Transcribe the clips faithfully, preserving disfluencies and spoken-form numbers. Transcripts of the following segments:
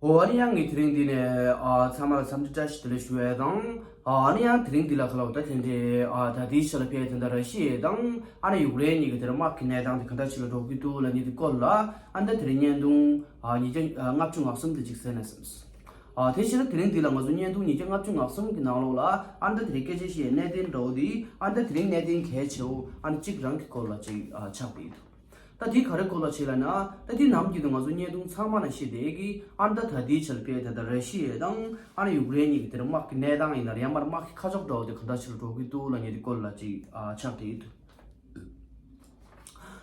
འོ་ཨ་ནི་ཡང་ངས་དེ་རིང་འདི་ནས་ཨ་ཚང་མ་ལ་འཚམས་འདྲི་བཀྲ་ཤིས་བདེ་ལེགས་ཞུ་ཡས་དང་། ཨ་ནི་ཡང་དེ་རིང་འདི་ལ་ཁ་ལོ་ད་དེ་འདྲའི་ཨ་ད་ལྟའི་ཆ་ལ་ཕེ་དེ་འདྲ་ར་ཤི་ཡ་དང་ཨ་ནི་ཡུཀ་རེན་གཉིས་ཀྱི་དེ་རིང་དམག་གི་གནས་སྟངས་དེ་ག་འདྲ་ཞིག་ལ་འགྲོ་གི་འདུག་ལབ་མཁན་དེ་སྐོར་ལ་ཨ་ནི་ད་དེ་རིང་བརྙན་ཐུང་ཨ་ཉིས་བརྒྱ་ལྔ་བཅུ་ང་གསུམ་དེ་ཅིག་གསན་ན་བསམས། ཨ་དེ་ཕྱིར་དེ་རིང་འདི་ལ་ང་ཚོ་བརྙན་ཐུང་ཉིས་བརྒྱ་ལྔ་བཅུ་ང་གསུམ་གྱི་ནང་ལོགས་ལ་ཨ་ནི་ད་དེ་རིང་སྐད་ཆ་བཤད་གནད་དོན་འདྲ་བོ་དེ་ཨ་ནི་ད་དེ་རིང་གནད་དོན་གལ་ཆེ་བོ་ཨ་ནི་གཅིག་རང་གི་སྐོར་ལ་ཅིག་ཨ་ཆགས་པ་ཡིན། ད་དེ་ག་རེ་སྐོར་ལ་བྱེད་ལ་ན། ད་དེ་ནམ་རྒྱུན་དུ་ང་ཚོ་བརྙན་ཐུང་ཚང་མ་ན་བཤད་བསྡད་ཀྱི་ཨ་ནི་ད་ད་ལྟའི་ཆར་ཕེ་དེ་ད་ར་ཤི་ཡ་དང་ཨ་ནི་ཡུཀ་རེན་གཉིས་ཀྱི་དེར་དམག་གི་གནས་སྟངས་ཡིན་ན་རེད། ཡང་མར་དམག་གི་ཁ་ཕྱོགས་འདྲ་བོ་དེ་ག་འདྲ་ཞིག་ལ་འགྲོ་གི་འདུག་ལབ་མཁན་དེ་སྐོར་ལ་ཅིག་ཨ་ཆགས་བསྡད་ཡོད།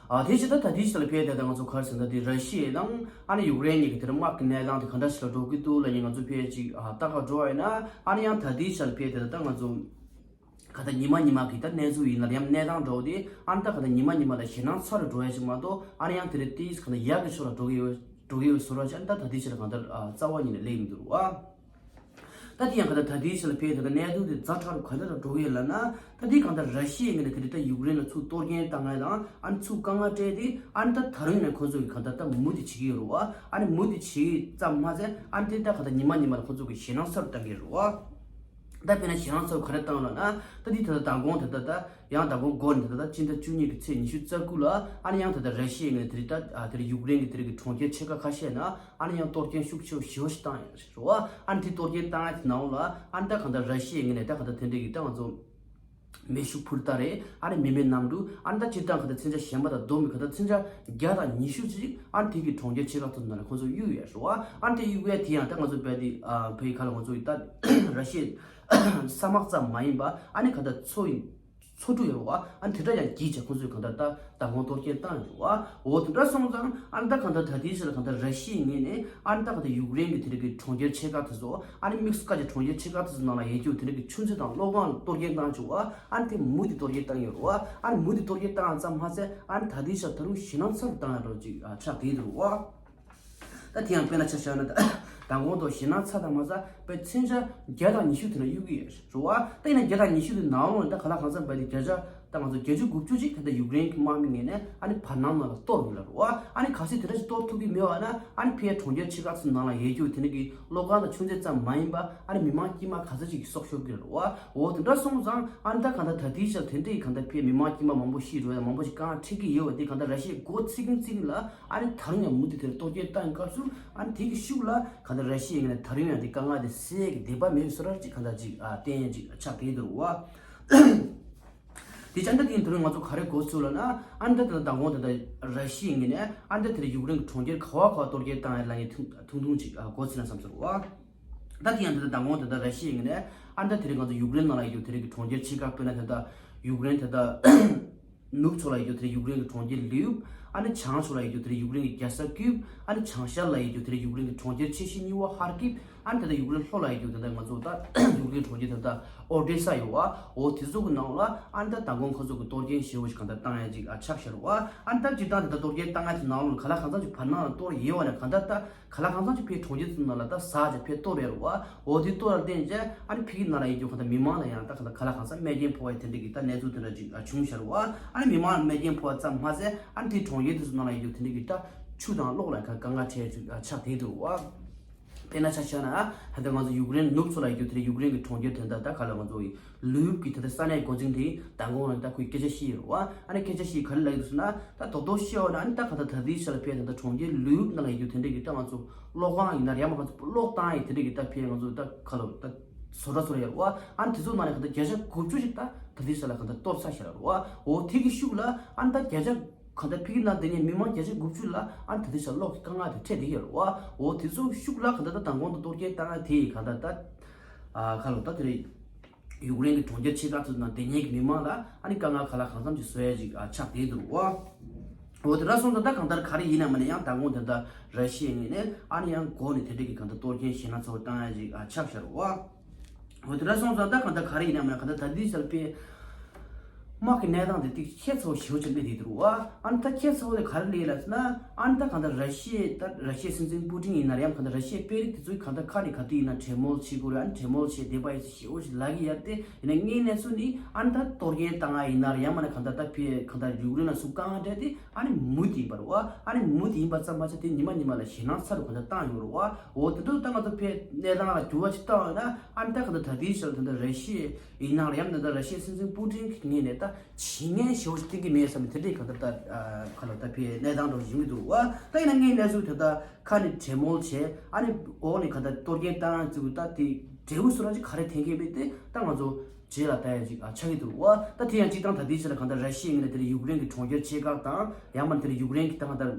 ཨ་དེ་ཕྱིར་ད་ད་ལྟའི་ཆར་ཕེ་དེ་ད་ང་ཚོ་ག་རེ་ཟེར་ན་དེ་ར་ཤི་ཡ་དང་ཨ་ནི་ཡུཀ་རེན་གཉིས་ཀྱི་དེར་དམག་གི་གནས་སྟངས་དེ་ག་འདྲ་ཞིག་ལ་འགྲོ་གི་འདུག་ལབ་མཁན་ང་ཚོ་ཕེ་ཅིག་ཨ་ལྟ་ག་འགྲོ་བ་ཡིན་ན་ཨ་ནི་ཡང་ད་ལྟའི་ཆར་ཕེ་དེ་ད་ང་ཚོ། ག་ད་ཉི་མ་ཉི་མ་གི་ད་གནས་ཚུལ་ཡིན་ན་ཡང་གནས་སྟངས་འདྲ་བོ་དེ་ཨ་ནི་ད་ག་ད་ཉི་མ་ཉི་མ་ལ་ཞེད་སྣང་ཚ་རུ་འགྲོ་ཡ་ཅིག་མ་གཏོགས་ཨ་ནི་ཡང་དེ་རེད་ཏིས་ག་ད་ཡག་གི་ཕྱོགས་ལ་འགྲོ་གི་ཡོད་འགྲོ་གི་ཡོད་བཟོ་འདྲ་ཅིག་ཨ་ནི་ད་ད་ལྟའི་ཆར་གང་ལྟར་ཨ་རྩ་བ་ཉིད་ནས་སླེབས་མི་འདུག་བ། ད་དེ་ཡང་ག་ད་ད་ལྟའི་ཆར་ལ་ཕེབས་ད་ད་གནད་དོན་དེ་ཛ་དྲག་རུ་ག་འདྲ་ལ་འགྲོ་གི་ཡོད་ལབ་ན། ད་དེ་གང་ལྟར་ར་ཤི་ཡའི་ངོས་ནས་དེ་རེད་ད་ཡུཀ་རེན་ལ་ཚུར་གཏོར་སྐྱོན་བཏང་ཡ་དང་ཨ་ནི་ཚུར་དཀའ་ངལ་སྤྲད་དེ་ཨ་ནི་ད་ད་རུང་ནས་ཁོ་ཚོ་གི་གང་ལྟར་ད་མུ་མཐུད་བྱེད་ཀྱི་ཡོད་རེད་བ། ཨ་ནི་མུ་མཐུད་བྱེད་ཙམ་མ་ཟད་ཨ་ནི་དེ་ད་ག་ད་ཉི་མ་ཉི་མ་ལ་ཁོ་ཚོ་གི་ཞེད་སྣང་ཚ་རུ་བཏང་གི་ཡོད་རེད་བ། ད་དཔེར་ན་ཞེད་སྣང་ཚ་བོ་ག་རེ་བཏང་ལབ་ན། ད་འདི་ད་ལྟ་མདང་དགོང་དེ་ད་ལྟ་ཡང་མདང་དགོང་འགོ་ནས་ད་ལྟ་སྤྱི་ཟླ་བཅུ་གཉིས་ཀྱི་ཚེས་ཉི་ཤུ་རྩ་དགུ་ལ་ཨ་ནི་ཡང་ད་ལྟ་ར་ཤི་ཡའི་ངོས་དེ་རིང་ད་དེ་རིང་ཡུཀ་རེན་གྱི་དེ་རིང་གི་གྲོང་ཁྱེར་ཆེ་ཁག་ཁ་ཤས་ན་ཨ་ནི་ཡང་གཏོར་སྐྱོན་ཤུགས་ཆེ་བོ་ཞེ་བོ་ཞིག་བཏང་ཡོད་རེད་བ། ཨ་ནི་དེ་གཏོར་སྐྱོན་བཏང་ཡ་དེ་ནང་ལ་ཨ་ནི་ད་གང་ལྟར་ར་ཤི་ཡའི་ངོས་ནས་ད་གང་ལྟར་དེ་འདྲ་གི་ད་ང་ཚོ་མེ་ཤུགས་འཕུར་མདའ་རེད། ཨ་ནི་མི་མེད་གནམ་གྲུ། ཨ་ནི་ད་སྤྱིར་བཏང་གང་ལྟར་མཚོན་ཆ་གཞན་པ་དང་བསྡོམས་པའི་གང་ལྟར་མཚོན་ཆ་བརྒྱ་དང་ཉི་ཤུ་ཅིག་ཨ་ནི་དེ་གི་གྲོང་ཁྱེར་ཆེ་ཁག་དེ་ཚོ་ནང་ལ་ཁོང་ཚོ་གཡུགས་ཡོད་རེད་བ། ཨ་ནི་དེ་གཡུགས་ཡ་དེ་ཡང་ད་ང་ཚོ་བལ་དེ་ཨ་བལ་ཁ་ལ་ང་ཚོ་ཡི་ད་ར་ཤི་ཡའི་ས་དམག་ཙམ་མ་ཡིན་པ་ཨ་ནི་ག་ད་མཚོ་ཡི་མཚོ་གྲུ་ཡོད་རེད་བ། ཨ་ནི་དེ་འདྲ་ཡང་བརྒྱུད་བྱས་ཁོང་ཚོས་ག་ད་ད་མདང་དགོང་གཏོར་སྐྱོན་བཏང་ཡོད་རེད་བ། འོ་དེ་འདྲ་སོང་ཙང་ཨ་ནི་ད་ག་ད་ད་ལྟའི་ཆར་ག་ད་ར་ཤི་ཡའི་ངོས་ནས་ཨ་ནི་ད་ག་ད་ཡུཀ་རེན་གྱི་དེ་རིང་གི་གྲོང་ཁྱེར་ཆེ་ཁག་དེ་ཚོ་ཨ་ནི་དམིགས་སུ་བཀར་གྱི་གྲོང་ཁྱེར་ཆེ་ཁག་དེ་ཚོ་ནང་ལ་ཡོད་རྒྱུ་དེ་རིང་གི་ཆུ་མཛོད་དང་གློག་ཁང་ལ་གཏོར་སྐྱོན་བཏང་བྱུང་བ། ཨ་ནི་དེ་མུ་མཐུད་གཏོར་སྐྱོན་བཏང་ཡོད་རེད་བ། ཨ་ནི་མུ་མཐུད་གཏོར་སྐྱོན་བཏང་ཙམ་མ་ཟད་ཨ་ནི་ད་ལྟའི་ཆར་ད་རུང་ཞེད་སྣང་ཚ་རུ་བཏང་ཡ་འདྲ་ཅིག་ཨ་ཆགས་བསྡད་འདུག་བ། ད་དེ་ཡང་དཔེར་ན་ཆ་བཞག་ན་ད་མདང་དགོང་དུ་ཞེད་སྣང་ཚ་དང་མ་ཚ་པའི་མཚོན་ཆ་བརྒྱ་དང་ཉི་ཤུ་དེ་འདྲ་གཡུག་གི་ཡོད་རེད་བ། ད་ཡིན་ན་བརྒྱ་དང་ཉི་ཤུ་དེ་ནང་ལོགས་ནས་ད་ག་ལ་གང་འཚམ་བར་དེ་བརྒྱ་ཆ་ད་ང་ཚོ་བརྒྱད་ཅུ་དགུ་བཅུ་ཅིག་ད་ལྟ་ཡུཀ་རེན་གྱི་དམག་མི་ངོས་ནས་ཨ་ནི་བར་སྣང་ནང་ལ་གཏོར་ཡོད་ལ་རེད་བ། ཨ་ནི་གལ་སྲིད་དེ་འདྲ་ཞིག་གཏོར་ཐུབ་ཀྱི་མེད་པ་ན་ཨ་ནི་ཕར་གྲོང་ཁྱེར་ཆེ་ཁག་ཚོའི་ནང་ལ་ཡོད་རྒྱུ་དེ་འདྲ་གི་གློག་ཁང་དང་ཆུ་མཛོད་ཙམ་མ་ཡིན་པ་ཨ་ནི་མི་མང་དཀྱུས་མ་ག་ཚོད་ཅིག་གི་སྲོག་ཤོར་གྱི་རེད་བ། འོ་དེ་འདྲ་སོང་ཙང་ཨ་ནི་ད་གང་ལྟར་ད་ལྟའི་ཆར་དེ་འདྲའི་གང་ལྟར་ཕར་མི་མང་དཀྱུས་མ་མང་པོ་ཤི་འགྲོ་ཡ་མང་པོ་ཞིག་དཀའ་ངལ་འཕྲད་ཀྱི་ཡོད་པ་དེ་གང་ལྟར་ར་ཤི་ཡའི་འགོ་ཚིག་གིན་ཚིག་གིན་ལ་ཨ་ནི་ད་རུང་ཡང་མུ་མཐུད་དེར་གཏོར་སྐྱོན་བཏང་སྐབས་སུ་ཨ་ནི་དེ་གི་ཤུགས་ལ་གང་ལྟར་ར་ཤི་ཡའི་ངོས་ནས་ད་རུང་ཡང་དེ་དཀའ་ངལ་དེ་སེལ་གི་བསྡད་པ་མེད་བཟོ་འདྲ་ཅིག་གང་ལྟར་ཅིག་ཨ་བསྟན་ཡ་ཅིག་ཆགས་བསྡད་འདུག་བ། དེ་ཅང་ད་དེ་ཡིན་དུས་ང་ཚོ་ག་རེ་གོ་ཚུལ་ལབ་ན་ཨ་ནི་ད་ད་མདང་དགོང་ད་ད་ར་ཤི་ཡའི་ངོས་ནས་ཨ་ནི་ད་དེར་ཡུཀ་རེན་གྱི་གྲོང་ཁྱེར་ག་བ་ག་བ་གཏོར་སྐྱོན་བཏང་ཡ་ལ་ངས་ཐུང་ཐུང་ཐུང་ཅིག་ཨ་གོ་ཚུལ་ན་བསམ་ཚུལ་བ། ད་དེ་ཡང་དེ་ལྟར་མདང་དགོང་དེ་ལྟར་ར་ཤི་ཡའི་ངོས་ནས་ཨ་ནི་ད་དེ་རིང་ང་ཚོ་ཡུཀ་རེན་ནང་ལ་ཡོད་རྒྱུ་དེ་རིང་གི་གྲོང་ཁྱེར་ཆེ་ཁག་དཔེར་ན་དེ་ལྟར་ཡུཀ་རེན་དེ་ལྟར་ནུབ་ཕྱོགས་ལ་ཡོད་རྒྱུ་དེ་རིང་ཡུཀ་རེན་གྱི་གྲོང་ཁྱེར་ལིབ། ཨ་ནི་བྱང་ཕྱོགས་ལ་ཡོད་རྒྱུ་དེ་རིང་ཡུཀ་རེན་གྱི་རྒྱལ་ས་ཀིབ། ཨ་ནི་བྱང་ཤར་ལ་ཡོད་རྒྱུ་དེ་རིང་ཡུཀ་རེན་གྱི་གྲོང་ཁྱེར་ཆེ་ཤོས་གཉིས་པ་ཧར་ཀིབ། ཨ་ནི་དེ་ལྟར་ཡུཀ་རེན་ལྷོ་ལ་ཡོད་རྒྱུ་དེ་ལྟར་ང་ཚོ་ད་ཡུཀ་རེན་གྲོང་ཁྱེར་དེ་ལྟར་ཨོ་ཌེ་ས་ཡོད་བ། འོ་དེ་ཚོ་གི་ནང་ལ་ཨ་ནི་ད་མདང་དགོང་ཁོ་ཚོ་གི་གཏོར་སྐྱོན་ཞེ་པོ་ཞིག་གང་ལྟར་བཏང་ཡ་ཅིག་ཨ་ཆགས་ཤར་བ། ཨ་ནི་ད་སྤྱིར་བཏང་དེ་ལྟར་གཏོར་སྐྱོན་བཏང་ཡ་དེ་ནང་ལ་ག་ལ་གང་འཚམ་ཅིག་བར་སྣང་ལ་གཏོར་ཡོད་བ་ནས་གང་ལྟར་ད། ག་ལ་གང་འཚམ་ཅིག་ཕར་གྲོང་ཁྱེར་དེ་ནང་ལ་ད་ཟག་བྱས་ཕར་གཏོར་ཡོད་རེད་བ། འོ་དེ་གཏོར་ལ་བརྟེན་བྱས་ཨ་ནི་ཕ་གི་ནང་ལ་ཡོད་རྒྱུ་གང་ལྟར་མི་མང་ལ་ཡང་ད་ག་ལ་ག་ལ་གང་འཚམ་རྨས་སྐྱོན་ཕོག་པའི་དེ་འདྲ་གི་ད་གནས་ཚུལ་དེ་འདྲ་ཅིག་བྱུང་ཤར་བ། ཨ་ནི་མི་མང་ལ་རྨས་སྐྱོན་ཕོག་པ་ཙམ་མ་ཟད་ཨ་ནི་དེ་གྲོང་ཁྱེར་དེ་ཚོ་ནང་ལ་ཡོད་རྒྱུ་དེ་འདྲ་གི་ད་ཆུ་དང་གློག་ལ་ག་དཀའ་ངལ་འཕྲད་ཅིག་ཆགས་བསྡད་འདུག་བ། དཔེར་ན་ཆ་བཞག་ན་ད་ལྟ་ང་ཚོ་ཡུཀ་རེན་ནུབ་ཕྱོགས་ལ་ཡོད་རྒྱུ་དེ་འདྲ་ཡུཀ་རེན་གྱི་གྲོང་ཁྱེར་དེ་འདྲ་ད་ག་ལ་ང་ཚོ་ཡི་ལུབ་ཀྱི་ད་ལྟ་ས་གནས་འགོ་འཛིན་དེ་མདང་དགོང་ལ་ད་ཁོས་སྐད་ཆ་བཤད་ཡོད་རེད་བ། ཨ་ནི་སྐད་ཆ་བཤད་ག་རེ་ལབ་ཡོད་ཟེར་ན་ད་རྡོག་རྡོག་བཤད་པ་ན་ཨ་ནི་ད་ག་ད་ད་ལྟའི་ཆ་ལ་ཕར་ད་ལྟ་གྲོང་ཁྱེར་ལུབ་ནང་ལ་ཡོད་རྒྱུ་དེ་འདྲ་གི་ད་ང་ཚོ་གློག་ཁང་ཡིན་ན་རེད་ཡང་མ་ག་ཚོད་གློག་བཏང་ཡི་དེ་འདྲ་གི་ད་ཕར་ང་ཚོ་ད་ག་ལ་ད་བཟོ་གྲྭ་བཟོ་གྲྭ་ཡོད་རེད་བ། ཨ་ནི་དེ་ཚོ་ནང་ལ་ག་ད་བརྒྱ་ཆ་དགུ་བཅུ་ཞིག་ད་ད་ལྟའི་ཆ་ལ་ག་ད་གཏོར་ཚར་ཤག་རེད་བ། འོ་དེ་གི་ཤུགས་ལ་ཨ་ནི་ད་བརྒྱ་ཆ་གང་ལྟར་ཕ་གི་ནང་དེ་ནས་མི་མང་བརྒྱ་ཆ་དགུ་བཅུ་ལ་ཨ་ནི་ད་ལྟའི་ཆར་གློག་གི་དཀའ་ངལ་དེ་འཕྲད་བསྡད་ཡོད་རེད་བ། འོ་དེ་ཚོ་ཤུགས་ལ་གང་ལྟར་ད་མདང་དགོང་དུ་གཏོར་སྐྱོན་བཏང་ཡ་དེ་གང་ལྟར་ད་ཨ་ག་ལ་ད་དེ་རེད། ཡུཀ་རེན་གྱི་གྲོང་ཁྱེར་ཆེ་ཁག་ཚོ་ནང་དེ་ཉིད་ཀྱི་མི་མང་ལ་ཨ་ནི་དཀའ་ངལ་ག་ལ་གང་འཚམ་ཞིག་བཟོ་ཡ་ཅིག་ཨ་ཆགས་བསྡད་འདུག་བ། འོ་དེ་འདྲ་སོང་ཙང་ད་གང་ལྟར་ག་རེ་ཡིན་ན་མིན་ན་ཡང་མདང་དགོང་དེ་འདྲ་ར་ཤི་ཡའི་ངོས་ནས་ཨ་ནི་ཡང་འགོ་ནས་དེ་འདྲ་གི་གང་ལྟར་གཏོར་སྐྱོན་ཞེད་སྣང་ཚ་བོ་བཏང་ཡ་ཅིག་ཨ་ཆགས་ཤར་བ། འོ་དེ་འདྲ་སོང་ཙང་ད་གང་ལྟར་ག་རེ་ཡིན་ན་མིན་ན་གང་ལྟར་ད་ལྟའི་ཆར་ཕར་ དམག་གི་གནས་སྟངས་དེ་ཏིག་ཁྱད་མཚར་པོ་ཞེ་པོ་ཅིག་སླེབས་བསྡད་འདུག་བ། ཨ་ནི་ད་ཁྱད་མཚར་པོ་དེ་ག་རེ་སླེབས་ལབ་ཟེར་ན། ཨ་ནི་ད་གང་ལྟར་ར་ཤི་ཡའི་ད་ར་ཤི་ཡའི་སྲིད་འཛིན་པུ་ཏིན་ཡིན་ན་རེད་ཡང་གང་ལྟར་ར་ཤི་ཡའི་དཔོན་རིགས་དེ་ཚོས་གང་ལྟར་ཁ་ནས་ག་དུས་ཡིན་ན་གྲོས་མོལ་བྱེད་དགོས་རེད། ཨ་ནི་གྲོས་མོལ་བྱས་བསྡད་པ་ཡིན་ཟེར་ཞེ་པོ་ཅིག་ལབ་ཀྱི་ཡོད་རེད་དེ། ཡིན་ན་དངོས་གནས་སུ་ནི་ཨ་ནི་ད་གཏོར་སྐྱོན་བཏང་ཡ་ཡིན་ན་རེད་ཡང་མིན་ན་གང་ལྟར་ད་ཕི་གང་ལྟར་ཡུཀ་རེན་ལ་ཟུག་བཀག་འདྲ་དེ་ཨ་ནི་མུ་མཐུད་ཡིན་པ་རེད་བ། ཨ་ནི་མུ་མཐུད་ཡིན་པ་ཙམ་མ་ཟད་དེ་ཉི་མ་ཉི་མ་ལ་ཞེད་སྣང་ཚ་རུ་གང་ལྟར་བཏང་ཡོད་རེད་བ། འོ་དེ་འདྲ་ད་ང་ཚོ་ཕི་གནས་སྟངས་ལ་འགྱུར་བ་ཅིག་བཏང་ཡོད་ན་ཨ་ནི་ད་གང་ལྟར་ད་ལྟའི་ཆར་ལ་ད་ལྟ་ར་ཤི་ཡ་ཡིན་ན་རེད་ཡང་མིན་ན་ད་ར་ཤི་ཡའི་སྲིད་འཛིན་པུ་ཏིན་གྱི་ངོས་ནས་ད་བྱེད་མཁན་ཞེ་པོ་ཞིག་བསྟན་གྱི་མེད་བསམ་པའི་དེ་འདྲའི་གང་ལྟར་ད་ཁ་ལོ་ད་ཕའི་གནས་སྟངས་འདྲ་བོ་ཡིན་གྱི་འདུག་བ། ད་ཡིན་ན་ངས་གནས་ཚུལ་དེ་ད་ཁ་ནས་གྲོས་མོལ་བྱས་ཨ་ནི་འོག་ནས་གང་ལྟར་གཏོར་སྐྱོན་བཏང་ཡ་ཚུལ་ད་དེ་འབྲས་བུ་སུ་རང་ཅིག་ག་རེ་འཐེན་གྱི་མེད་དེ་ད་ང་ཚོ་རྗེས་ལ་ལྟ་ཡ་ཅིག་ཆགས་ཀྱི་འདུག་བ། ད་དེ་ཡང་སྤྱིར་བཏང་ད་ལྟའི་ཆ་ལ་གང་ལྟར་ར་ཤི་ཡའི་ངོས་ནས་དེ་ལ་ཡུཀ་རེན་གྱི་གྲོང་ཁྱེར་ཆེ་ཁག་དང་ཡང་མིན་དེ་ལ་ཡུཀ་རེན་གྱི་ད་གང་ལྟར།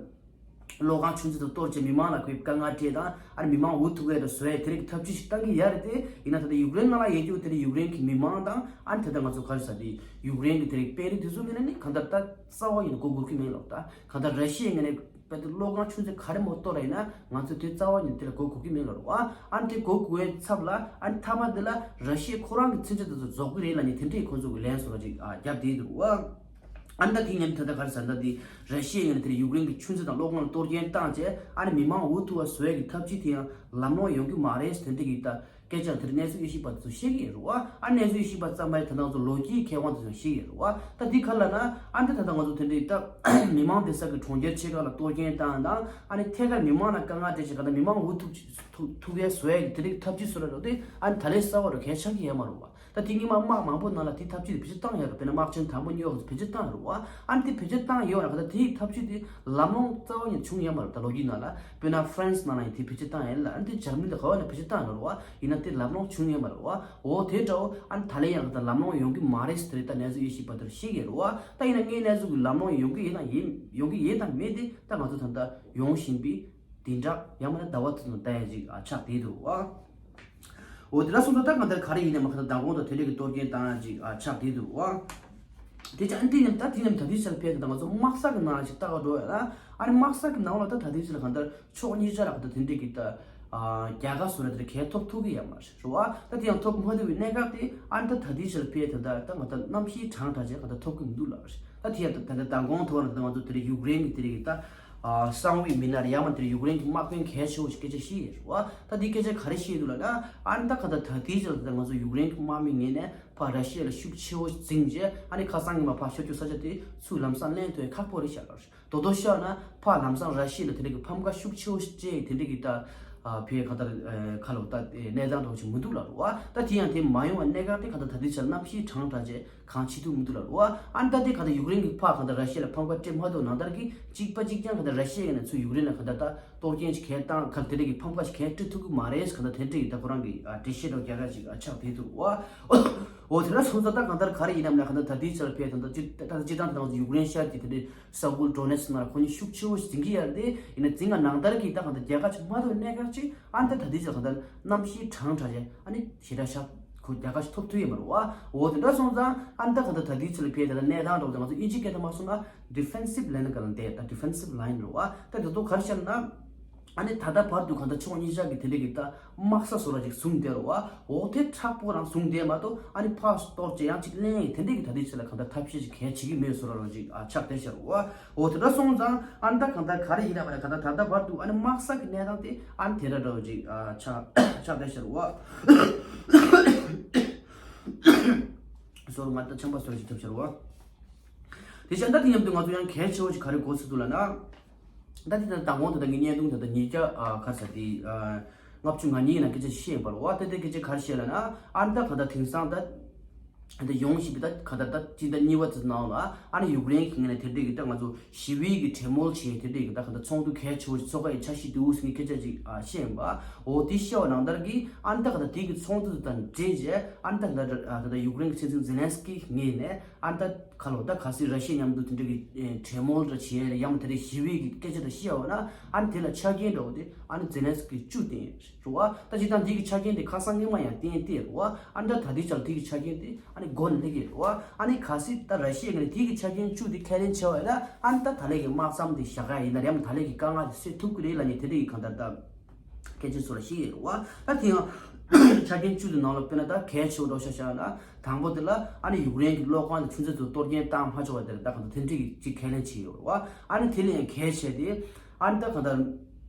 གློག་ཁང་ཆུང་ཆུང་དུ་གཏོར་བྱས་མི་མང་ལ་ཁོས་དཀའ་ངལ་སྤྲད་དང་ཨ་ནི་མི་མང་འུ་ཐུག་ཡས་དང་བཟོ་ཡས་དེ་རིགས་ཐབས་ཇུས་ཤིག་བཏང་གི་ཡ་རེད་དེ། ཡིན་ན་ད་ལྟ་ཡུཀ་རེན་ནང་ལ་ཡོད་རྒྱུ་དེ་རིགས་ཡུཀ་རེན་གྱི་མི་མང་དང་ཨ་ནི་ད་ལྟ་ང་ཚོ་ག་རེ་ཟ་དེ་ཡུཀ་རེན་གྱི་དེ་རིགས་དཔོན་རིགས་དེ་ཚོ་ངོས་ནས་ནི་གང་ལྟར་ད་རྩ་བ་ཉིད་ནས་མགོ་སྒུར་གྱི་མེད་ལོ། ད་གང་ལྟར་ར་ཤི་ཡའི་ངོས་ནས་དཔེ་དེ་གློག་ཁང་ཆུང་ཆུང་ག་རེ་མོ་གཏོར་ར་ཡིན་ན་ང་ཚོ་དེ་རྩ་བ་ཉིད་ནས་དེ་ལ་མགོ་སྒུར་གྱི་མེད་ལོ་རེད་བ། ཨ་ནི་དེ་མགོ་སྒུར་བའི་ཚབ་ལ་ཨ་ནི་མཐའ་མ་དེ་ལ་ར་ཤི་ཡ་ཁོ་རང་གི་མཚོན་ཆ་དེ་ཚོ་རྫོགས་ཀྱི་རེད་ལབ་ནས་དེ་འདྲས་ཁོ་ཚོ་གི་ལན་བཟོ་འདྲ་ཅིག་ཨ་བརྒྱབ་བསྡད་འདུག་བ། ཨ་ནི་ད་དེ་ཉིན་ད་ལྟ་ག་རེ་ཟེར་ན་ད་དེ་ར་ཤི་ཡ་ཡིན་ན་དེར་ཡུཀ་རེན་གྱི་ཆུ་མཛོད་དང་གློག་ཁང་ལ་གཏོར་སྐྱོན་བཏང་བྱས་ཨ་ནི་མི་མང་འུ་ཐུག་པ་བཟོ་ཡས་ཀྱི་ཐབས་ཇུས་དེ་ཡང་ལམ་ལྷོང་ཡོང་གི་མ་རེད་ཟེར་དེ་འདྲ་གི་ད་སྐད་ཆ་དེར་གནས་ཚུལ་དབྱེ་ཞིབ་པ་དེ་ཚོ་བཤད་ཀྱི་ཡོད་རེད་བ། ཨ་གནས་ཚུལ་དབྱེ་ཞིབ་པ་ཙམ་མ་ཡིན་ད་ང་ཚོ་ལོ་རྒྱུས་མཁས་དབང་དེ་ཚོ་བཤད་ཀྱི་ཡོད་རེད་བ། ད་འདི་ག་ལ་ན་ཨ་འདི་ད་ལྟ་ང་ཚོ་དེ་འདྲའི་ད་མི་མང་བསྡད་ས་གི་གྲོང་ཁྱེར་ཆེ་ཁག་ལ་གཏོར་སྐྱོན་བཏང་དང་ཨ་ནི་ཐད་ཀར་མི་མང་ལ་དཀའ་ངལ་སྤྲད་བྱས་ག་ད་མི་མང་འུ་ཐུག་ཐུག་ཐུག་ཡས་བཟོ་ཡས་ཀྱི་དེ་འདྲའི་ཐབས་ཇུས་བཟོ་ར་འགྲོ་དེ་ཨ་ནི་ད་ལས་གསར་བ་རུ་གལ་ཆགས་ཀྱི་ཡོད་མ་རེད་བ། ད་དེ་སྔོན་མ་དམག་མང་པོ་ནང་ལ་དེ་ཐབས་ཇུས་དེ་བེད་སྤྱོད་བཏང་ཡོད་རེད། དཔེར་ན་དམག་ཆེན་དང་པོ་ཉོ་བ་བེད་སྤྱོད་བཏང་ཡོད་རེད་བ། ཨ་ནི་དེ་བེད་སྤྱོད་བཏང་ཡོད་རེད། ད་དེའི་ཐབས་ཇུས་དེ་ལམ་ལྷོང་རྩ་བ་ནས་བྱུང་ཡོད་མ་རེད། ད་ལོ་རྒྱུས་ནང་ལ་དཔེར་ན་ཧྥ་རན་སི་ནང་ལ་ཡང་དེ་བེད་སྤྱོད་བཏང་ཡོད་ལ་ཨ་ནི་དེ་འཇར་མ་ནི་དང་ག་བ་ལ་བེད་སྤྱོད་བཏང་ཡོད་རེད་བ། ཡིན་ན་དེ་ལམ་ལྷོང་བྱུང་ཡོད་མ་རེད་བ། འོ་དེ་འདྲ་བོ་ཨ་ནི་ད་ལན་ཡང་ད་ལམ་ལྷོང་ཡོང་གི་མ་རེད་ཟེར་དེ་ད་གནས་ཚུལ་དབྱེ་ཞིབ་པ་དེར་བཤད་ཀྱི་རེད་བ། ད་ཡིན་ན་ངའི་གནས་ཚུལ་གྱི་ལམ་ལྷོང་ཡོང་གི་ཡོད་དང་ཡིན་ཡོང་གི་ཡོད་དང་མེད་དེ་ད་ང་ཚོ་ད་ལྟ་ཡོང་བཞིན་པའི་བདུན་ཕྲག་ཡང་མིན་ན་ཟླ་བ་དེ་ཚོ་ལྟ་ཡ་ཅིག་ཨ་ཆགས་བསྡད་འདུག་བ། འོ་དེ་འདྲ་སོང་ཙང་ད་གང་ལྟར་ག་རེ་ཡིན་ནའི་མ་ག་ད་མདང་དགོང་དང་དེ་འདྲས་ཀྱི་གཏོར་སྐྱོན་བཏང་ཡ་ཅིག་ཨ་ཆགས་བསྡད་འདུག་བ། དེ་ཅང་འདི་ནས་ད་དེ་ནས་ད་དུས་ཚོད་ཕེབས་ད་ང་ཚོ་དམག་ས་གི་ནང་ལ་ཅིག་ལྟ་ག་འགྲོ་ཡ་ན་ཨ་ནི་དམག་ས་གི་ནང་ལ་ད་ད་དུས་ཚོད་ལ་གང་ལྟར་ཕྱོགས་གཉིས་ཆ་ལ་གང་ལྟར་དེ་འདྲས་ཀྱི་ད་ཨ་རྒྱལ་ཁ་བཟོ་ལ་དེ་འདྲ་གས་ཐོབ་ཐུབ་ཀྱི་ཡོད་མ་རེད་རེད་བ། ད་དེ་ཡང་ཐོབ་མ་ཐུབ་པའི་གནད་འགག་དེ་ཨ་ནི་ད་ད་དུས་ཚོད་ཕེབས་ད་ད་ད་ང་ད་གནམ་གཤིས་གྲང་དྲགས་བྱས་གང་ལྟར་ཐོབ་ཀྱི་མི་འདུག་ལབ་རེད། ད་དེ་ཡང་ད་ད་མདང་དགོང་ཐོག་ལ་ད་ང་ཚོ་དེ་རིང་ཡུཀ་རེན་གྱི་དེ་རིང་གི་ད་ཨ་གསང་བའི་མི་སྣ་རེད་ཡང་མ་དེ་རིང་ཡུཀ་རེན་གྱི་དམག་དཔོན་གལ་ཆེ་བོ་ཞིག་སྐད་ཆ་བཤད་ཡོད་རེད་བ། ད་དེ་སྐད་ཆ་ག་རེ་བཤད་འདུག་ལབ་ན་ཨ་ནི་ད་ག་ད་ད་དེའི་ཆར་ད་ང་ཚོ་ཡུཀ་རེན་གྱི་དམག་མི་ངོས་ནས་ཕར་ར་ཤི་ཡ་ལ་ཤུགས་ཆེ་བོ་འཛིང་རྗེས་ཨ་ནི་ཁ་སང་ཉི་མ་ཕར་ཤོར་རྒྱུ་ས་ཆ་དེ་ཚུར་ལམ་སང་ལེན་ཐུབ་ཡ་ཁག་པོ་རེད་ཤག་ལབ་རེད། དོ་དོ་ཤོད་ན་ཕར་ལམ་སང་ར་ཤི་ཡ་ལ་དེ་འདྲ་གི་ཕམ་ཁ་ཤུགས་ཆེ་བོ་ཞིག་སྤྲད་དེ་འདྲ་གི་ད་ཕའི་ག་ད་ཁ་ལོ་ད་གནས་སྟངས་འདྲ་བོ་ཞིག་མི་འདུག་ལབ་རེད་བ། ད་དེ་ཡང་དེ་མ་ཡོང་བ་གནད་འགག་དེ་ག་ད་ད་དེའི་ཆར་གནམ་གཤིས་གྲང་དྲགས་རྗེས། གང་བྱེད་ཐུབ་མི་འདུག་ལབ་རེད་བ། ཨ་ནི་ད་ལྟའི་ག་ད་ཡུཀ་རེན་གྱི་ཕར་ག་ད་ར་ཤི་ཡ་ལ་ཕམ་ཁ་སྤྲད་མ་ཐུབ་ནང་ལྟར་གྱི་གཅིག་པ་གཅིག་རྐྱང་ག་ད་ར་ཤི་ཡ་ནས་ཚུར་ཡུཀ་རེན་ལ་ག་ད་ད་གཏོར་སྐྱོན་ཞིག་གས་བཏང་ག་དེ་འདྲ་གི་ཕམ་ཁ་ཞིག་གས་སྤྲད་ཐུབ་ཀྱི་མ་རེད་ག་ད་དེ་འདྲ་གི་ད་ཁོ་རང་གི་ཨ་འགྲེལ་བཤད་འདྲ་རྒྱག་ཡ་ཞིག་ཨ་ཆགས་བསྡད་འདུག་བ། འོ་དེ་འདྲ་སོང་ཙང་ད་གང་ལྟར་ག་རེ་ཡིན་ནམ་ལ་ག་ད་ད་ལྟའི་ཆར་ཕེབས་ད་ད་ཅི་ད་ད་སྤྱིར་བཏང་ད་ང་ཚོ་ཡུཀ་རེན་ཤར་གྱི་དེ་འདྲའི་ས་ཁུལ་ཌོ་ནེ་ཚིག་ནང་ལ་ཁོ་གཉིས་ཤུགས་ཆེ་བོ་ཞིག་འཛིང་གི་ཡོད་རེད་དེ། ཡིན་ན་འཛིང་ག་ནང་ལྟར་གྱི་ད་གང་ལྟར་རྒྱལ་ཁ་ཅིག་མ་ཐོབ་གནད་འགག་ཅིག་ཨ་ནི་ད་ད་ལྟའི་ཆར་གང་ལྟར་གནམ་གཤིས་གྲང་དྲགས་རྗེས་ཨ་ནི་ཞེ་དྲག་ཤག་ཁོ་རྒྱལ་ཁ་ཞིག་ཐོབ་ཐུབ་ཡོད་མ་རེད་བ། འོ་དེ་འདྲ་སོང་ཙང་ཨ་ནི་ད་གང་ལྟར་ད་ལྟའི་ཆར་ལ་ཕེབས་ད་གནས་སྟངས་འདྲ་བོ་དང་ང་ཚོ་དབྱིན་ཇི་སྐད་ཐོག་མ་སོང་ན་ཌི་ཕེན་སིབ་ལའིན་ག་ལ་འདས་ད་ཌི་ཕེན་སིབ་ལའིན་རེད་བ། ད་དེ་ཚོ་ག་རེ་བཤད་ན་ཨ་ནི་ད་ལྟ་བར་དུ་གང་ལྟར་ཕྱོགས་གཉིས་ཆ་གི་དེ་འདྲ་གི་ད་དམག་ས་བཟོ་འདྲ་ཅིག་བཟུང་བསྡད་རེད་བ། འོ་དེ་མཁྲེགས་པོ་རང་བཟུང་བསྡད་མ་གཏོགས་ཨ་ནི་ཕར་གཏོར་བྱས་ཡང་ཅིག་ལེན་ཡས་དེ་འདྲ་གི་ད་ལྟའི་ཆར་ལ་གང་ལྟར་ཐབས་ཤེས་ཅིག་གལ་བྱེད་ཀྱི་མེད་བཟོ་འདྲ་ཅིག་ཨ་ཆགས་བསྡད་ཤག་རེད་བ། འོ་དེ་འདྲ་སོང་ཙང་ཨ་ནི་ད་གང་ལྟར་ག་རེ་ཡིན་ན་མ་རེད་གང་ལྟར་ད་ལྟ་བར་དུ་ཨ་ནི་དམག་ས་གི་གནས་སྟངས་དེ་ཨ་ནི་དེ་འདྲ་འདྲ་བོ་ཅིག་ཨ་ཆགས་ཆགས་བསྡད་ཤག་རེད་བ། སོ་རུ་ང་ད་ཆམ་པ་སོ་རུ་ཅིག་ཐོབ་ཤག་རེད་བ། དེ་བཞིན་ད་དེ་མཉམ་དུ་ང་ཚོ་ཡང་གལ་ཆེ་བོ་ཅིག་ག་རེ་གོ་ཚུལ་འདུག་ལབ་ན། ད་དེ་ད་དང་པོ་ད་ལྟ་ངའི་བརྙན་ཐུང་ད་ལྟ་ཉིས་བརྒྱ་ཨ་ག་རེ་ཟེར་དེ་ཨ་ལྔ་བཅུ་ང་གཉིས་ནང་སྐད་ཆ་བཤད་ཡིན་པ་རེད་བ། ད་དེ་སྐད་ཆ་ག་རེ་བཤད་ལབ་ན་ཨ་ནི་ད་ག་ད་དེང་སང་ད་ད་ཡོང་བཞིན་པའི་ད་ག་ད་ད་སྤྱི་ཟླ་གཉིས་པ་ཙམ་ནང་ལ་ཨ་ནི་ཡུཀ་རེན་གྱི་ངོས་ནས་དེ་འདྲས་ཀྱི་ད་ང་ཚོ་ཞི་བའི་གི་གྲོས་མོལ་བྱས་དེ་འདྲས་ཀྱི་ད་ག་ད་ཚོགས་འདུ་གལ་ཆེ་བོ་ཞིག་ཚོགས་ཀ་ཡི་འཆར་གཞི་འདུག་ཟེར་ནས་སྐད་ཆ་ཅིག་ཨ་བཤད་ཡིན་པ། འོ་དེ་བཤད་པ་ནང་ལྟར་གྱི་ཨ་ནི་ད་ག་ད་དེ་གི་ཚོགས་འདུ་དང་འབྲེལ་བྱས་ཨ་ནི་ད་ག་ད་ད་ད་ཡུཀ་རེན་གྱི་སྲིད་འཛིན་ཛེ་ལན་སི་ཀི་ངོས་ནས་ཨ་ནི་ད་ཁ་ལོ་ད་གལ་སྲིད་ར་ཤི་ཡ་མཉམ་དུ་དེ་འདྲ་གི་ཨེ་གྲོས་མོལ་འདྲ་བྱེད་ཡ་ཡང་དེ་འདྲའི་ཞི་བའི་གི་སྐད་ཆ་འདྲ་བཤད་པ་ན་ཨ་ནི་དེ་ལ་ཆ་རྐྱེན་འདྲ་བོ་དེ་ཨ་ནི་ཛེ་ལན་སི་ཀིས་བཅུ་བཏིང་ཡོད་རེད་བ། ད་སྤྱིར་བཏང་འདི་གི་ཆ་རྐྱེན་དེ་ཁ་སང་སྔོན་མ་ཡང་བཏིང་བསྡད་རེད་བ། ཨ་ནི་ད་ད་ལྟའི་ཆར་འདི་གི་ཆ་རྐྱེན་དེ་ཨ་ནི་མགོ་ནས་སླེབས་ཀྱི་རེད་བ། ཨ་ནི་གལ་སྲིད་ད་ར་ཤི་ཡའི་ངོས་ནས་འདི་གི་ཆ་རྐྱེན་བཅུ་དེ་ཁས་ལེན་བྱས་པ་ཡིན་ན་ཨ་ནི་ད་ད་ལན་གི་དམག་མཚམས་དེ་བཞག་ཡ་ཡིན་ན་ཡང་ད་ལན་གི་དཀའ་ངལ་དེ་སེལ་ཐུབ་ཀྱི་རེད་ལབ་ནས་དེ་འདྲ་གི་གང་ལྟར་ད། སྐད་ཆ་ཚོ་ལ་ཤེས་ཀྱི་རེད་བ། ད་དེ་ཡང་ ཆ་རྐྱེན་བཅུ་དེ་ནང་ལ་དཔེར་ན་ད་གལ་ཆེ་བ་འདྲ་བོ་ཆ་བཞག་ན། དང་པོ་དེ་ལ་ཨ་ནི་ཡུཀ་རེན་གྱི་གློག་ཁང་དང་ཆུ་མཛོད་ཚོ་གཏོར་སྐྱོན་བཏང་མ་ཆོག་པ་དེ་ལ་ད་གང་ལྟར་དེ་འདྲས་ཀྱི་ཅིག་ཁས་ལེན་བྱས་ཡོད་རེད་བ། ཨ་ནི་དེ་ལས་ཡང་གལ་ཆེ་དེ། ཨ་ནི་ད་གང་ལྟར་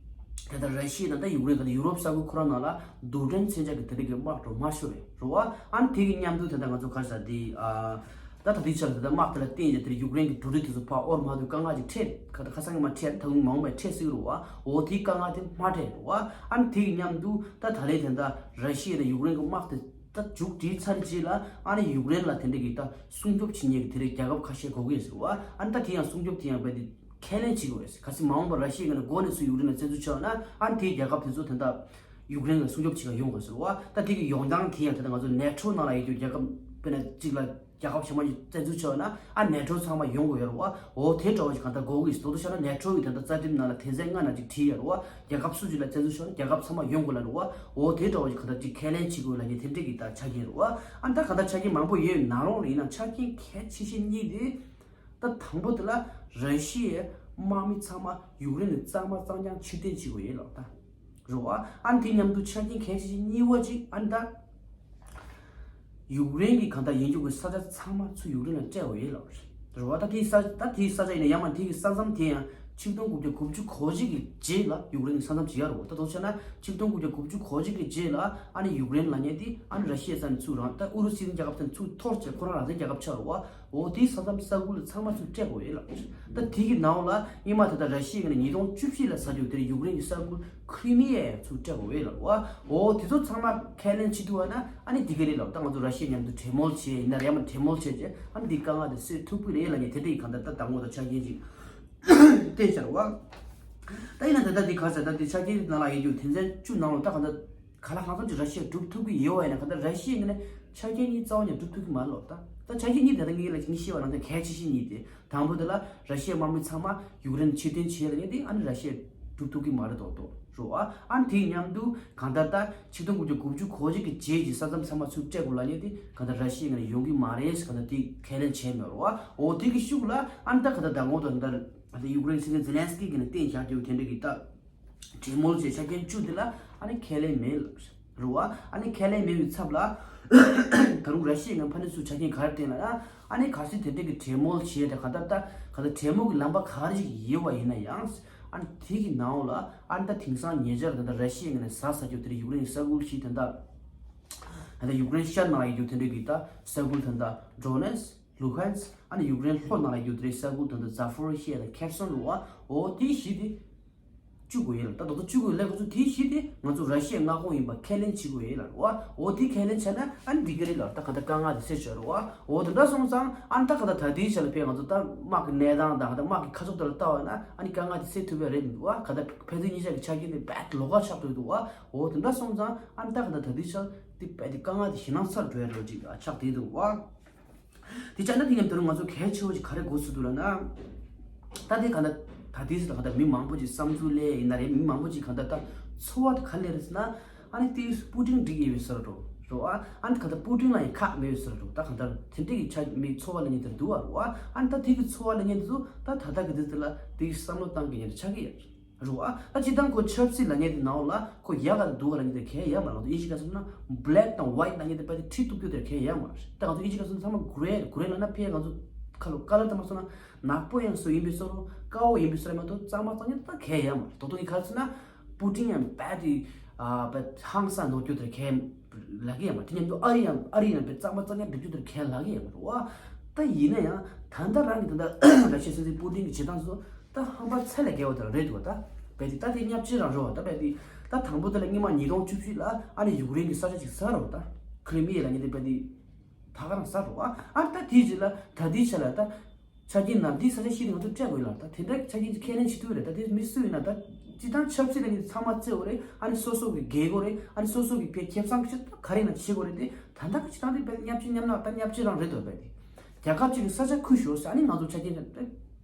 དེ་ལྟར་ར་ཤི་ཡ་དང་ད་ཡུཀ་རེན་གང་ལྟར་ཡུ་རོབ་ས་ཁུལ་ཁོ་རང་ནང་ལ་རྡུལ་ཕྲན་མཚོན་ཆ་གི་དེ་འདྲས་ཀྱི་དམག་འགྲོ་མ་ཤོར་བས་རེད་བ། ཨ་ནི་དེ་གི་མཉམ་དུ་དེ་ལྟར་ང་ཚོ་ག་རེ་ཟེར་དེ་ཨ། ད་ད་ལྟའི་ཆར་དེ་ལྟར་དམག་དེ་ལ་བརྟེན་ཡོད་དེར་ཡུཀ་རེན་གྱི་འབྲུ་རིགས་དེ་ཚོ་ཕར་དབོར་མ་ཐུབ་དཀའ་ངལ་ཅིག་འཕྲད། ཁ་ཁ་སང་གི་མ་འཕྲད། ད་དུང་མ་འོངས་པའི་འཕྲད་སྲིད་རུ་བ། འོ་དེའི་དཀའ་ངལ་དེ་མ་འཕྲད་རུ་བ། ཨ་ནི་དེ་གི་མཉམ་དུ་ད་ད་ལྟའི་དེ་ལྟར་ར་ཤི་ཡ་དང་ཡུཀ་རེན་གྱི་དམག་དེ་ད་མཇུག་སྒྲིལ་ཚར་རྗེས་ལ་ཨ་ནི་ཡུཀ་རེན་ལ་དེ་འདྲ་གི་ད་སྲུང་སྐྱོབ་བྱེད་མཁན་གྱི་དེ་རིགས་རྒྱལ་ཁབ་ཁ་ཤས་དགོས་ཀྱི་ཡོད་ཟེར་བ། ཨ་ནི་ད་དེ་ཡང་སྲུང་སྐྱོབ་དེ་ཡང་རྦད་དེ་ཁས་ལེན་བྱེད་དགོས་ཟེར། གལ་སྲིད་མ་འོངས་པར་ར་ཤི་ཡ་གི་ནས་འགོ་ནས་ཚུར་ཡུཀ་རེན་ལ་བཙན་འཛུལ་བྱས་པ་ན་ཨ་ནི་དེའི་རྒྱལ་ཁབ་དེ་ཚོ་དེ་འདྲ་ཡུཀ་རེན་ལ་སྲུང་སྐྱོབ་བྱེད་ག་ཡོང་དགོས་ཟེར་བ། ད་དེ་གི་ཡོང་སྟངས་དེ་ཡང་དེ་ལྟར་ང་ཚོ་ནེ་ཊོ་ནང་ལ་ཡོད་རྒྱུ་རྒྱལ་ཁབ་དཔེར་ན་གཅིག་ལ་རྒྱལ་ཁབ་གཞན་པ་ཞིག་བཙན་འཛུལ་བྱས་པ་ན་ཨ་ནེ་ཊོ་ཚང་མ་ཡོང་དགོས་ཡོད་རེད་བ། འོ་དེ་འདྲ་བ་ཞིག་གང་ལྟར་དགོས་ཀྱི་ཡོད། དོ་དོ་ཤར་ན་ནེ་ཊོ་གི་ད་ལྟ་རྩ་ཁྲིམས་ནང་ལ་དོན་ཚན་ལྔ་ནང་ཅིག་བྲིས་ཡོད་རེད་བ། རྒྱལ་ཁབ་སུ་ཞིག་ལ་བཙན་འཛུལ་བྱས་ན་རྒྱལ་ཁབ་ཚང་མ་ཡོང་དགོས་ལབ་རེད་བ། འོ་དེ་འདྲ་བ་ཞིག་གང་ལྟར་ཅིག་ཁས་ལེན་བྱེད་དགོས་ལབ་མཁན་དེ་འདྲས་ཀྱི་ད་ཆ་རྐྱེན་རེད་བ། ཨ་ནི་ད་གང་ལྟར་ཆ་རྐྱེན་མང་པོ་ཡོད་ནང་ལོགས་ལ་ཡིན་ན་ཆ་རྐྱེན་གལ་ཆེ་ཤོས་གཉིས་དེ། ད་དང་པོ་དེ་ལ་ར་ཤི་ཡའི་དམག་མི་ཚང་མ་ཡུཀ་རེན་ནས་གཙང་མ་གཙང་རྐྱང་ཕྱིར་འཐེན་བྱེད་དགོས་ཡོད་ལབ་ད། རེད་བ། ཨ་ནི་དེ་མཉམ་དུ་ཆ་རྐྱེན་གལ་ཆེ་ཤོས་གཉིས་པ་ཅིག་ཨ་ནི་ད། ཡུཀ་རེན་གྱི་གང་ལྟར་ཡིན་རྒྱུ་གི་ས་ཆ་ཚང་མ་ཚུར་ཡུཀ་རེན་ལ་སྤྲད་དགོས་ཡོད་ལབ་རེད། རེད་བ། ད་དེའི་ས་ད་དེའི་ས་ཆ་ཡིན་ན་ཡང་མ་དེ་གི་ས་མཚམས་དེ་ཡང་ཆིག་སྟོང་དགུ་བརྒྱ་དགུ་བཅུ་གོ་གཅིག་གི་རྗེས་ལ་ཡུཀ་རེན་གྱི་ས་མཚམས་བྱེད་ཡ་རེད་བ། ད་དོ་བྱས་ན་ཆིག་སྟོང་དགུ་བརྒྱ་དགུ་བཅུ་གོ་གཅིག་གི་རྗེས་ལ་ཨ་ནི་ཡུཀ་རེན་ལབ་མཁན་དེ་ཨ་ནི་ར་ཤི་ཡའི་ས་ནས་ཚུར་རང་ད་ཨུ་རུ་སུའི་རྒྱལ་ཁབ་དེ་ཚུར་འཐོར་བྱས་ཁོ་རང་རང་བཙན་རྒྱལ་ཁབ་ཆགས་རེད་བ། འོ་དེའི་ས་མཚམས་ས་ཁུལ་ཚང་མ་ཚུར་སྤྲད་དགོས་ཡོད་ལབ་རེད། ད་དེ་གི་ནང་ལ་སྔོན་མ་ད་ལྟ་ར་ཤི་ཡ་གི་ནས་ཉིས་སྟོང་བཅུ་བཞི་ལ་ས་རྒྱུ་དེར་ཡུཀ་རེན་གྱི་ས་ཁུལ་ཁི་རི་མི་ཡ་ཡང་ཚུར་སྤྲད་དགོས་ཡོད་ལབ་རེད་བ། འོ་དེ་ཚོ་ཚང་མ་ཁས་ལེན་བྱེད་ཐུབ་པ་ན་ཨ་ནི་འདི་ག་རེད་ལབ། ད་ང་ཚོ་ར་ཤི་ཡ་མཉམ་དུ་གྲོས་མོལ་བྱས་ཡིན་ན་རེད་མ་གྲོས་མོལ་བྱས་རྗེས་ཨ་ནི་འདི་དཀའ་ངལ་དེ་སེལ་ཐུབ་ཀྱི་རེད་ལབ་མཁན་དེ་འདྲ་ཡི་གང་ལྟར་ད་དང་པོ་དང་ཆ་རྐྱེན་ཅིག་བསྟན་བཞག་རེད་བ། ད་ཡིན་ན་ད་ལྟ་འདི་ག་ཟེར་ད་འདི་ཆ་རྐྱེན་ནང་ལ་ཡོད་རྒྱུ་དོན་ཚན་བཅུ་ནང་ལ་ད་གང་ལྟར་ག་ལ་གང་འཚམ་ཅིག་ར་ཤི་ཡས་སྒྲུབ་ཐུབ་ཀྱི་ཡོད་པ་ཡིན་ན་གང་ལྟར་ར་ཤི་ཡའི་ངོས་ནས་ཆ་རྐྱེན་གཉིས་རྩ་བ་ནས་སྒྲུབ་ཐུབ་ཀྱི་མ་རེད་ལབ་ད། ད་ཆ་རྐྱེན་གཉིས་དེ་ལྟར་ངས་ལ་ངས་ཤེས་པ་ནང་དོན་གལ་ཆེ་ཤོས་གཉིས་དེ། དང་པོ་དེ་ལ་ར་ཤི་ཡའི་དམག་མི་ཚང་མ་ཡུཀ་རེན་ཕྱིར་འཐེན་བྱས་ལབ་མཁན་དེ་ཨ་ནི་ར་ཤི་ཡས་སྒྲུབ་ཐུབ་ཀྱི་མ་རེད་མདོག་མདོག་རེད་བ། ཨ་ནི་དེའི་མཉམ་དུ་གང་ལྟར་ད་ཆིག་སྟོང་དགུ་བརྒྱ་དགུ་བཅུ་གོ་གཅིག་གི་རྗེས་ཀྱི་ས་མཚམས་ཚང་མ་ཚུར་སྤྲད་དགོས་ལབ་མཁན་དེ་གང་ལྟར་ར་ཤི་ཡའི་ངོས་ནས་ཡོང་གི་མ་རེད་ཟེར་གང་ལྟར་དེ་ཁས་ལེན་བྱས་མེད་རེད་བ། འོ་དེ་གི་ཤུགས་ལ་ཨ་ནི་ད་གང་ལྟར་ད་ངོ་ད་གང་ལྟར་ད་ཡུཀ་རེན་སྲིད་འཛིན་ཛེ་ལན་སི་ཀི་གི་ནས་བསྟན་བཞག་རྒྱུ་དེ་འདྲ་གི་ད། གྲོས་མོལ་བྱས་ཆ་རྐྱེན་བཅུ་འདི་ལ་ཨ་ནི་ཁས་ལེན་མེད་ལབ་རེད་བ། ཨ་ནི་ཁས་ལེན་མེད་པའི་ཚབ་ལ་ད་རུང་ར་ཤི་ཡའི་ངོས་ཕ་ནས་ཚུར་ཆ་རྐྱེན་ག་རེ་བསྟན་ལབ་ན། ཨ་ནི་གལ་སྲིད་དེ་འདྲ་གི་གྲོས་མོལ་བྱས་ཏེ་ག་ད་ད་ག་ད་གྲོས་མོལ་གྱི་ལམ་པ་ག་རེ་ཞིག་ཡོད་པ་ཡིན་ན་ཡང་ཨ་ནི་དེ་གི་ནང་ལ་ཨ་ནི་ད་དེང་སང་ཉེ་ཆར་ད་ད་ར་ཤི་ཡའི་ངོས་ནས་ཟ་ཟ་རྒྱུ་དེ་ཡུཀ་རེན་གྱི་ས་ཁུལ་ཞིག་ད་ད་ད་ད་ཡུཀ་རེན་ཤར་ནང་ཡོད་རྒྱུ་དེ་འདྲ་གི་ད་ས་ཁུལ་ད་ད་ཌོ་ནེ་སི་ལུ་ཧན་སི་ཨ་ནི་ཡུཀ་རེན་ལྷོ་ནང་ལ་ཡོད་དེ་ས་ཁུལ་ད་ད་ཛ་ཕོ་རི་ཤི་ཡ་དང་ཁེར་སོན་རུ་བ། འོ་དེ་བཞི་དེ། བཅུག་དགོས་ཡོད་ལ། ད་རྡོག་རྡོག་བཅུག་དགོས་ལས་ཁོ་ཚོ་དེ་བཞི་དེ་ང་ཚོ་ར་ཤི་ཡའི་མངའ་ཁོངས་ཡིན་པ་ཁས་ལེན་བྱེད་དགོས་ཡོད་ལ་རེད་བ། འོ་དེ་ཁས་ལེན་བྱས་ན་ཨ་ནི་འགྲིག་གི་རེད་ལ། ད་ག་ད་དཀའ་ངལ་དེ་སེལ་ཆོག་རེད་བ། འོ་དེ་འདྲ་སོང་ཙང་ཨ་ནི་ད་ག་ད་ད་ལྟའི་ཆ་ལ་དཔེ་ང་ཚོ་ད་དམག་གི་གནས་སྟངས་དང་ད་དམག་གི་ཁ་ཕྱོགས་དེ་ལ་ལྟ་བ་ན་ཨ་ནི་དཀའ་ངལ་དེ་སེལ་ཐུབ་ཡ་རེད་འདུག་བ། ག་ད་ཕན་ཚུན་གཉིས་ཆ་གི་ཆ་རྐྱེན་དེ་རྦད་དེ་ལོགས་ཀ་ཆགས་འགྲོ་འདུག་བ། འོ་དེ་འདྲ་སོང་ཙང་ཨ་ནི་ད་ག་ད་ད་ལྟའི་ཆ་དེ་རྦད་དེ་དཀའ་ངལ་དེ་ཞེད་སྣང་ཚ་འགྲོ་ཡ་འདྲ་ཅིག་ཆགས་བསྡད་འདུག་བ། དེ་བྱས་ན་དེ་མཉམ་དུ་ང་ཚོ་གལ་ཆེ་བོ་ཅིག་ག་རེ་དགོས་སུ་འདུག་ལབ་ན། ད་དེ་ག་ད་ད་དེ་ཟེར་ག་ད་མི་མང་པོ་ཅིག་བསམ་ཚུལ་ལས་ཡིན་ན་རེད། མི་མང་པོ་ཅིག་ག་ད་ད་ཚོར་བ་དེ་ག་ལས་རེད་ཟེར་ན། ཨ་ནི་དེ་པུ་ཏིན་འགྲིག་ཡོད་པའི་ས་རེད་འགྲོ་རོ། ཨ་ནི་ག་ད་པུ་ཏིན་ལ་ཡང་ཁག་མེད་པའི་ས་རེད་འགྲོ། ད་ག་ད་དེ་འདྲ་གི་ཆ་མི་ཚོར་བ་ལབ་མཁན་དེ་འདུག་བ་རོ། ཨ་ནི་ད་དེ་གི་ཚོར་བ་ལབ་མཁན་དེ་ཚོ་ད་ད་ད་གི་དེ་དེ་ལ་དེ་གི་བསམ་བློ་བཏང་གི་ཉན་ཆགས་ཀྱི་ཡོད། རུ་ཨ། ད་སྤྱིར་བཏང་ཁོ་ཆབ་སྲིད་ལབ་མཁན་དེ་ནང་ལ་ཁོ་ཡག་ག་འདུག་ག་ལབ་མཁན་དེ་གལ་ཡོད་མ་རེད། ང་ཚོ་ཨིན་ཇི་སྐད་ཚོ་ན་black དང་white ལབ་མཁན་དེ་དཔེ་དེ་ཁྲིད་ཐུབ་རྒྱུ་དེ་གལ་ཡོད་མ་རེད། ད་ང་ཚོ་ཨིན་ཇི་སྐད་ཚོ་ཚང་མ་grey grey ལབ་ན་ཕལ་ང་ཚོ་ཁ་ལོ་ཀ་ལར་དེ་མ་སོང་ན་ནག་པོ་ཡང་སུ་ཡིན་པའི་བཟོ་འདྲ་དཀར་པོ་ཡིན་པའི་བཟོ་འདྲ་མ་གཏོགས་གཙང་མ་གཙང་རྐྱང་ད་གལ་ཡོད་མ་རེད། ད་དུང་ནི་ག་རེ་ཟེར་ན་པུ་ཏིན་ཡང་དཔེ་དེ་ཨ་དཔེ་ཧང་སང་ནོར་རྒྱུ་དེ་གལ་ལབ་ཀྱི་ཡོད་མ་རེད། དེ་མཉམ་དུ་ཨ་རི་ཡང་ཨ་རི་ཡང་དཔེ་གཙང་མ་གཙང་རྐྱང་སྒྲུབ་རྒྱུ་དེ་གལ་ལབ་ཀྱི་ཡོད་མ་རེད་བ། ད་ཡིན་ན་ཡང་ད་ལྟ་རང་གི་ད་ལྟ་ར་ཤི་ཡའི་སྲིད་འཛིན་པུ་ཏིན་གྱི་བྱེད་སྟངས་སུ། ད་ཧམ་པ་ཚད་ལས་བརྒལ་བ་དེ་རེད་འདུག་བ། ད་རྦད་དེ་ད་དེ་བརྙས་བཅོས་རང་རེད་བ། ད་རྦད་དེ་ད་དང་པོ་དེ་ལ་སྔོན་མ་ཉིས་སྟོང་བཅུ་བཞི་ལ་ཨ་ནི་ཡུཀ་རེན་གྱི་ས་ཆ་ཅིག་ཟ་རེད་བ། ད་ཁི་རི་མི་ཡ་ལབ་མཁན་དེ་རྦད་དེ་ད་ག་རང་ཟ་རེད་བ། ཨ་ནི་ད་དེའི་རྗེས་ལ་ད་དེའི་ཆ་ལ་ད་ཆ་རྐྱེན་ནང་འདིའི་ས་ཆ་བཞི་དེ་ང་ཚོ་སྤྲད་དགོས་ལ། ད་དེ་འདྲ་ཆ་རྐྱེན་ཅིག་ཁས་ལེན་བྱེད་ཐུབ་རེད། ད་དེ་མི་སུ་ཡིན་ན་ད་སྤྱིར་བཏང་ཆབ་སྲིད་ལབ་མཁན་དེ་ཚང་མ་གཙོ་བོ་རེད། ཨ་ནི་སོ་སོ་གི་རྒྱལ་སྒོ་རེད། ཨ་ནི་སོ་སོ་གི་དཔེ་ཁེ་བཟང་གི་ཆེད་དུ་ག་རེ་ཡིན་ན་བྱེད་དགོས་རེད་དེ། ད་ལྟ་གི་སྤྱིར་བཏང་དེ་རྦད་བརྙས་བཅོས་སྙམ་ན་ད་བརྙས་བཅོས་རང་རེད་འདུག་རྦད་དེ། རྒྱལ་ཁབ་ཅིག་གི་ས་ཆ་ཁུར་ཤོག་ཟེར། ཨ་ནི་ང་ཚོ་ཆ་རྐྱེན་དེ་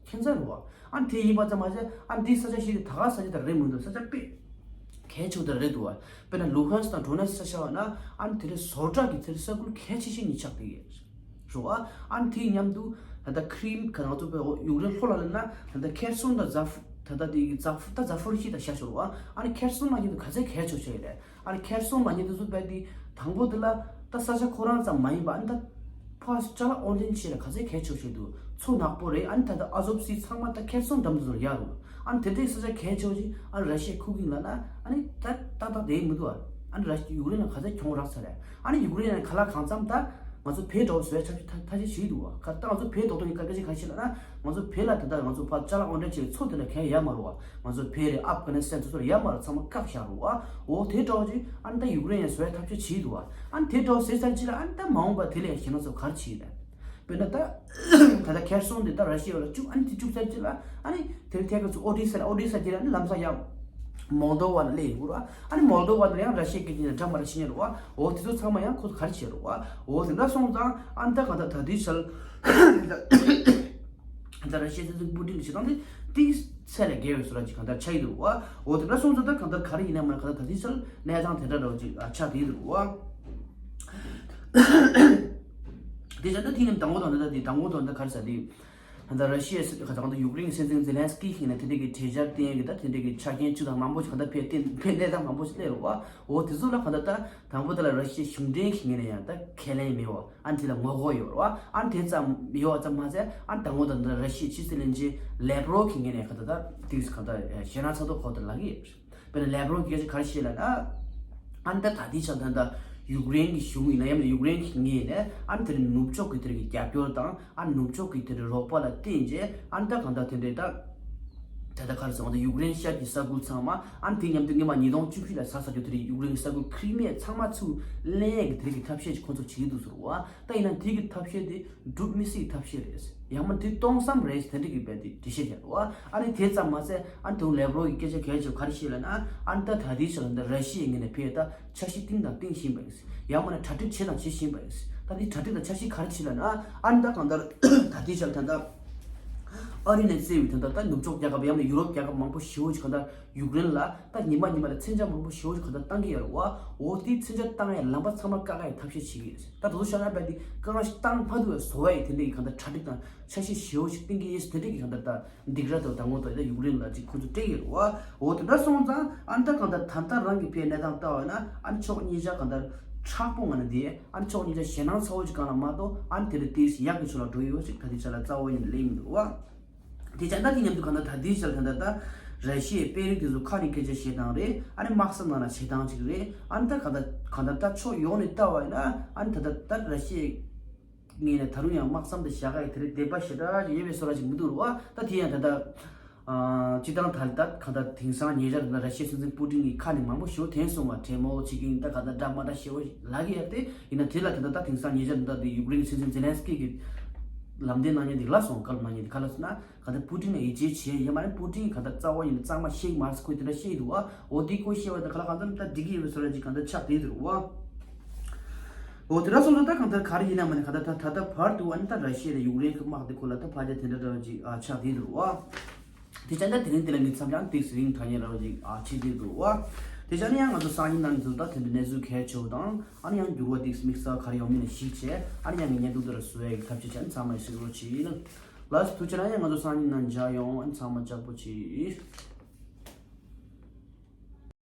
ཁྱད་མཚར་རེད་བ། ཨ་ནི་དེ་ཡིན་པ་ཙམ་མ་ཟད་ཨ་ནི་འདིའི་ས་ཆ་ཞིག་དེ་ད་ག་ས་ཆ་དེ་རེད་མི་འདུག་ས་ཆ་དཔེ་གལ་ཆེ་བོ་དེ་རེད་འདུག་བ། དཔེར་ན་ལུ་ཧན་སི་དང་ཌོ་ནེ་སི་ཆ་བཞག་པ་ན་ཨ་ནི་དེ་རིང་བཟོ་གྲྭ་གི་དེ་རིང་ས་ཁུལ་གལ་ཆེ་ཤོས་གཉིས་ཆགས་བསྡད་ཡོད་རེད་བ། ཨ་ནི་དེའི་མཉམ་དུ་ད་ལྟ་ཁི་རིམ་ག་ང་ཚོ་དཔེ་ཡུཀ་རེན་ལྷོ་ལ་ལབ་ན་ད་ལྟ་ཁེར་སོན་དང་ཛ་ཕ་ ད་ལྟ་དེ་ཛ་ད་ཛ་ཧྥོ་རི་ཞི་ད་ཤ་ཤོར་བ། ཨ་ནི་ཁེར་སོང་མ་ཉིད་དུ་ག་ཚད་གལ་ཆེ་ཆེ་རེད། ཨ་ནི་ཁེར་སོང་མ་ཉིད་དུ་སུ་བས་དེ་དང་པོ་དེ་ལ་ད་ས་ཆ་ཁོ་རང་ཙམ་མ་ཡིན་པ། ཨ་ནི་ད་ཕར་ཅ་ལག་ཨོན་ལེན་བྱེད་ལ་ག་ཚད་གལ་ཆེ་ཆེ་འདུག་མཚོ་ནག་པོ་རེད། ཨ་ནི་ད་ལྟ་ཨ་ཟོབ་སི་ཚང་མ་ད་ཁེར་སོང་འགྲམ་དུ་ཡར་རུ། ཨ་ནི་དེ་འདྲའི་ས་ཆ་གལ་ཆེ་ཆེ་ཨ་ནི་ར་ཤི་ཡའི་ཁུག་ཀིང་ལ་ན་ཨ་ནི་ད་ཏག་ཏག་དེ་མི་འདུག་ཨ་ནི་ར་ཡུཀ་རེན་ལ་ག་ཚད་གྱོང་རག་ཚར་རེད། ཨ་ནི་ཡུཀ་རེན་ལ་ག་ལ་གང་འཚམ་ད་ང་ཚོ་བོད་འགྲོ་བཟོས་ཆ་ཐ་ཐ་ཆད་བྱེད་འདུག་བ། ཁ་ད་ང་ཚོ་བོད་ཐོག་ཐོག་གི་སྐད་ཆ་ག་ཤེད་ལ་ན། ང་ཚོ་བོད་ལ་ད་ལྟ་ང་ཚོ་ཕར་ཅ་ལག་ཨོན་ལེན་བྱེད་ཚོ་དེ་ལ་གལ་ཡ་མ་རུ་བ། ང་ཚོ་བོད་རེད། ཨབ་གྷ་ནི་སི་ཐན་ཚོ་ཚོ་ལ་ཡ་མ་རུ་ཚང་མ་བཀག་བཞག་རུ་བ། འོ་དེ་འདྲ་བ་ཅིག་ཨ་ནི་ད་ཡུཀ་རེན་ཡང་བཟོས་ཐབས་ཤེས་བྱེད་འདུག་བ། ཨ་ནི་དེ་འདྲ་བ་ཟེར་ཚར་ཅིག་ལ་ཨ་ནི་ད་མ་འོངས་པ་དེ་ལ་ཡང་ཞེད་སྣང་ཚོ་ག་རེ་བྱེད་ད། དཔེར་ན་ད་ད་ལྟ་ཁེར་སོང་དེ་ད་ར་ཤི་ཡ་ལ་བཅུག་ཨ་ནི་དེ་བཅུག་ཚར་ཅིག་ལ་ཨ་ནི་དེ་ཐད་ཀ་ཚོ་ཨོ་ཌི་ས་ལ་ཨོ་ཌི་ས་དེ་ལ་ཨ་ནི་ལམ་སང་ཡང་མོལ་དོ་བ་ལ་སླེབས་ཡོང་གི་རུ་བ། ཨ་ནི་མོལ་དོ་བ་ལ་ཡང་ར་ཤི་ཡའི་སྐད་ཆ་ཡང་འདྲ་མ་འདྲ་བཤད་ཉན་རུ་བ། འོ་དེ་ཚོ་ཚང་མ་ཡང་ཁོ་ཚོ་ག་རེ་བྱེད་རུ་བ། འོ་དེ་འདྲ་སོང་ཙང་ཨ་ནི་ད་ག་ད་ད་དེ་ཆ་ལ། ད་ར་ཤི་ཡའི་སྲིད་འཛིན་པུ་ཏིན་གྱི་བྱེད་སྟངས་དེ་ཏིག་ཚད་ལས་བརྒལ་བའི་བཟོ་འདྲ་ཅིག་གང་ལྟར་ཆགས་ཀྱི་འདུག་བ། འོ་དེ་འདྲ་སོང་ཙང་ད་གང་ལྟར་ག་རེ་ཡིན་ན་མ་ན་གང་ལྟར་ད་ལྟའི་ཆར་གནས་སྟངས་དེ་འདྲ་འདྲ་བོ་ཅིག་ཨ་ཆགས་བསྡད་ཀྱི་འདུག་བ། དེ་བྱས་ན་དེ་ནི་དང་པོ་དང་ད་ལྟ་དེ་དང་པོ་དང་ད་ག་རེ་ཟེར་དེ། ད་ལྟ་ར་ཤི་ཡའི་སྲིད་གང་ལྟར་ཡུཀ་རེན་གྱི་སྲིད་འཛིན་ཛེ་ལན་སི་ཀི་ཡིན་ན་དེ་འདྲ་གི་གྲོས་འཆར་བཏོན་ཡས་ཀྱི་ད་དེ་འདྲ་གི་ཆ་རྐྱེན་བཅུ་དང་མང་པོ་ཞིག་གང་ལྟར་ཕེབས་ཏེ་ཕེབས་གནས་སྟངས་མང་པོ་ཞིག་སླེབས་རེད་བ། འོ་དེ་ཚོ་ལ་གང་ལྟར་ད་དང་པོ་དེ་ལ་ར་ཤི་ཡའི་གཞུང་འབྲེལ་གྱི་ངོས་ནས་ཡང་ད་ཁས་ལེན་མེད་བ། ཨ་ནི་དེ་ལ་ངོ་རྒོལ་ཡོད་རེད་བ། ཨ་ནི་དེ་ཙམ་ཡོད་བ་ཙམ་མ་ཟད་ཨ་ནི་དང་པོ་དང་ད་ར་ཤི་ཡའི་ཕྱི་སྲིད་བློན་ཆེན་ལེབ་རོབ་ཀྱི་ངོས་ནས་ག་ད་ད་དུས་ག་ད་ཞེད་སྣང་ཚ་ཏོག་ཁོག་ཏུ་ལབ་ཀྱི་ཡོད་རེད། དཔེར་ན་ལེབ་རོབ་ཀྱིས་ག་རེ་བཤད་ལབ་ན། ཨ་ནི་ད་ད་ལྟའི་ཆར་ད་ད་ཡུཀ་རེན་གྱི་གཞུང་ཡིན་ན་ཡང་ན་ཡུཀ་རེན་གྱི་ངོས་ནས་ཨ་ནི་དེ་རིང་ནུབ་ཕྱོགས་ཀྱི་དེ་རིང་གི་རྒྱབ་སྐྱོར་དང་ཨ་ནི་ནུབ་ཕྱོགས་ཀྱི་དེ་རིང་རོགས་པ་ལ་བརྟེན་རྗེས་ཨ་ནི་ད་གང་ད་དེ་འདྲའི་ད། ད་ལྟ་ག་རེ་ཟེར་བ་ད་ཡུཀ་རེན་ཤར་གྱི་ས་ཁུལ་ཚང་མ་ཨ་ནི་དེ་མཉམ་དུ་སྔོན་མ་ཉིས་སྟོང་བཅུ་བཞི་ལ་ཟ་ས་རྒྱུ་དེ་རིང་ཡུཀ་རེན་གྱི་ས་ཁུལ་ཁྲི་མེད་ཚང་མ་ཚུར་ལེན་ཡས་ཀྱི་དེ་རིང་གི་ཐབས་ཤེས་ཅིག་ཁོང་ཚོ་བྱེད་ཀྱི་འདུག་ཟེར་བ། ད་ཡིན་ན་དེ་གི་ཐབས་ཤེས་དེ་འགྲུབ་མི་སྲིད་ཐབས་ཤེས་རེད། ཡང་མིན་དེ་སྟོང་བསམ་རེད་དེ་འདྲ་གི་རྦད་དེ་འགྲེལ་བཤད་རྒྱག་འདུག་བ། ཨ་ནི་དེ་ཙམ་མ་ཟད་ཨ་ནི་དེ་རིང་ལེབ་རོབ་ཀྱི་སྐད་ཆ་གལ་ཆེ་བ་ག་རེ་བཤད་ལབ་ན། ཨ་ནི་ད་ད་ལྟའི་ཆར་ལ་འདི་ར་ཤི་ཡའི་ངོས་ནས་ཕར་ད་འཆར་གཞི་བཏིང་དང་བཏིང་བཞིན་པ་ཡིན། ཡང་མིན་ན་གྲ་སྒྲིག་བྱས་དང་བྱེད་བཞིན་པ་ཡིན། ད་འདི་གྲ་སྒྲིག་དང་འཆར་གཞི་ག་རེ་བྱེད་ལབ་ན། ཨ་ནི་ད་གང་ལྟར་ད་ལྟའི་ཆར་ད་ལྟ་ཨ་རི་ནས་བརྩིས་པའི་ད་ལྟ་ད་ནུབ་ཕྱོགས་རྒྱལ་ཁབ་ཡང་མིན་ན་ཡུ་རོབ་རྒྱལ་ཁབ་མང་པོ་ཞེ་པོ་ཅིག་གང་ལྟར་ཡུཀ་རེན་ལ་ད་ཉི་མ་ཉི་མ་ལ་མཚོན་ཆ་མང་པོ་ཞེ་པོ་ཅིག་གང་ལྟར་བཏང་གི་ཡོད་རེད་བ། འོ་དེའི་མཚོན་ཆ་བཏང་ཡའི་ལམ་པ་ཚང་མ་བཀག་ཡའི་ཐབས་ཤེས་བྱེད་ཀྱི་ཡོད། ད་དུང་བཤད་ན་བས་དེ་གང་ཞིག་བཏང་མ་ཐུབ་པའི་བཟོ་བ་ཡི་དེ་འདྲ་གི་གང་ལྟར་གྲ་སྒྲིག་དང་འཆར་གཞི་ཞེ་པོ་ཞིག་བཏིང་གི་ཡོད། དེ་འདྲ་གི་གང་ལྟར་ད་སྡིགས་ར་དང་དང་པོ་དང་ད་ཡུཀ་རེན་ལ་ཅིག་ཁོ་ཚོ་སྤྲད་ཡོད་རེད་བ། འོ་དེ་འདྲ་སོང་ཙང་ཨ་ནི་ད་གང་ལྟར་ད་ལྟ་རང་གི་ཕའི་གནས་སྟངས་ལྟ་བ་ན་ཨ་ནི་ཕྱོགས་གཉིས་ཆ་གང་ལྟར་མཁྲེགས་པོ་ངང་ནས་བསྡད། ཨ་ནི་ཕྱོགས་གཉིས་ཆ་ཞེད་སྣང་ཚ་བོ་ཅིག་གང་ལ་མ་གཏོགས་ཨ་ནི་དེ་འདྲ་ཏོག་ཙམ་ཡག་གི་ཕྱོགས་ལ་འགྲོ་ཡོད་ཅིག་ད་ལྟའི་ཆ་ལ་རྩ་བ་ཉིད་ནས་སླེབས་མི་འདུག་བ། དེ་ཙང་ད་དེ་མཉམ་དུ་གང་ལྟར་ད་ལྟའི་ཆར་གང་ལྟར་ད་ར་ཤི་ཡའི་དཔོན་རིགས་དེ་ཚོ་ཁ་ནས་སྐད་ཆ་བཤད་སྟངས་རེད། ཨ་ནི་དམག་ས་ནང་ལ་བྱེད་སྟངས་ཅིག་རེད། ཨ་ནི་ད་གང་ལྟར་གང་ལྟར་ད་ཕྱོགས་ཡོངས་ནས་ལྟ་བ་ཡིན་ན་ཨ་ནི་ད་ལྟ་ད་ར་ཤི་ཡའི་ངོས་ནས་ད་རུང་ཡང་དམག་མཚམས་དེ་བཞག་ག་ཡི་དེ་རིང་དད་པ་ཞེ་དྲག་ཅིག་ཡོད་པའི་བཟོ་འདྲ་ཅིག་མི་འདུག་རུ་བ། ད་དེ་ཡང་ད་ལྟ་ཨ་སྤྱིར་བཏང་ད་ལྟ་གང་ལྟར་དེང་སང་ཉེ་ཆར་ད་ལྟ་ར་ཤི་ཡའི་སྲིད་འཛིན་པུ་ཏིན་གྱི་ཁ་ནས་མང་པོ་ཞེ་པོ་ཐོན་སོང་བ། གྲོས་མོལ་བྱེད་ཀྱི་ཡིན། ད་གང་ལྟར་འདྲ་མ་འདྲ་ཞེ་པོ་ལབ་ཀྱི་ཡོད་རེད་དེ། ཡིན་ན་དེ་ལ་ད་ལྟ་ད་དེང་སང་ཉེ་ཆར་ད་ལྟ་དེ་ཡུཀ་རེན་གྱི་སྲིད་འཛིན་ཛེ་ལན་སི་ཀི་གི་ལམ་སྟོན་གནང་མཁན་དེ་ལ་སོང་། བཀའ་སློབ་གནང་མཁན་དེ་ག་ལ་སོང་ན། གང་ལྟར་པུ་ཏིན་ལ་ཡིད་ཆེས་བྱས་ཡོད་མ་རེད། པུ་ཏིན་གང་ལྟར་རྩ་བ་ཉིད་ནས་གཙང་མ་བཤད་ཀྱི་མ་རེད་ཟེར་ཁོས་དེ་འདྲ་བཤད་ཀྱི་འདུག་བ། འོ་དེ་ཁོས་བཤད་པ་དེ་ག་ལ་གང་འཚམ་ད་འགྲིག་གི་ཡོད་པའི་བཟོ་འདྲ་ཅིག་གང་ལྟར་ཆགས་བསྡད་འདུག་བ། འོ་དེ་འདྲ་སོང་ཙང་ད་གང་ལྟར་ག་རེ་ཡིན་ན་མ་ནས་གང་ལྟར་ད་ད་ལྟ་བར་དུ་ཨ་ནི་ད་ར་ཤི་ཡ་དང་ཡུཀ་རེན་གྱི་དམག་དེ་ཁོ་ལ་ད་ཕར་རྒྱག་དེ་འདྲ་འདྲ་བ་ཅིག་ཨ་ཆགས་བསྡད་འདུག་བ། དེ་ཙང་ད་དེ་རིང་དེ་ལ་ངས་མཚམས་ཀྱང་ཏིག་ཙམ་རིང་དྲགས་ཉེ་ར་བ་ཅིག་ཨ་བྱེད་བསྡད་འདུག་བ། དེ་ཙང་ནི་ཡང་ང་ཚོ་སང་ཉིན་ནང་ཚོ་ད་དེ་འདྲ་གནས་ཚུལ་གལ་ཆེ་བ་དང་ཨ་ནི་ཡང་འགྱུར་བ་ཏིག་ཙམ་དམིགས་བསལ་ག་རེ་ཡོང་མིན་ལ་གཞིགས་བྱས་ཨ་ནི་ཡང་ངས་བརྙན་ཐུང་དེ་ར་བཟོ་ཡག་གི་ཐབས་ཤེས་བྱས། ཨ་ནི་ཚང་མ་ཡི་གཟིགས་རོགས་གྱིས། ལགས་སོ། ཐུགས་རྗེ་གནང་། ཡང་ང་ཚོ་སང་ཉིན་ནང་མཇལ་ཡོང་། ཨ་ནི་ཚང་མ་ལྕགས་པོ་གྱིས།